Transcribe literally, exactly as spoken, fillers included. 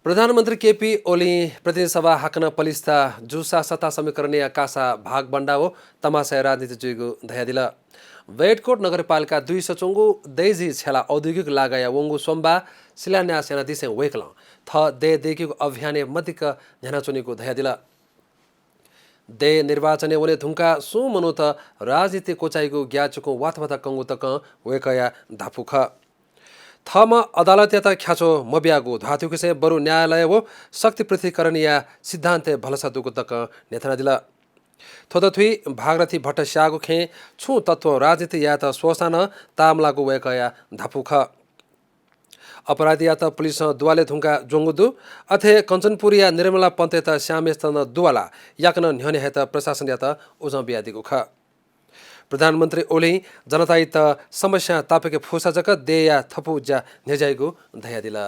प्रधानमन्त्री केपी ओलीं प्रतिनिधि सभा हाकनं पलिस्था जूसा सत्ता समीकरणया कासा भागबण्डा व तमासाया राजनीति जुइगु धयादिल। बैठकोट नगरपालिका दुई स्वचुंगु दैजी छेला औद्योगिक लागाया वंगु सोमबाः शिलान्यास यानादिसें वय्कलं थः दय् दय्केगु अभियानय् मदिक्क न्ह्यानाच्वनीगु धयादिल। दय् निर्वाचनय् वने धुंकाः सुं मनूत राजनीति क्वचाइगु ग्याःचिकुं वातावाता कंगु तकं वय्कःया धापू खः। थःम्हं अदालतयात ख्याच्वः मबियागु ध्वाथुइकुसें बरु न्यायालय व शक्ति पृथक्करणया सिद्धान्तय् भलसा दुगु तकं न्ह्यथनादिल। थ्व दथुइ भागरथी भट्ट स्याःगु खँय् छुं तत्वं राजनीति यायेत स्वःसां नं ताःमलाःगु वय्कःया धापू खः। अपराधीयात पुलिसं दुवाले धुंकाः ज्वंगु दु। अथे कञ्चनपुरया निर्मला पन्तयात स्याःम्हेसित नं दुवालाः याकनं न्ह्यःने हयेत प्रशासनयात उजं बियादीगु खः। प्रधानमन्त्री ओलीं जनतायात समस्यां तापाके फुसा जक दय्या थपु ज्या न्ह्यज्याइगु धयादिल।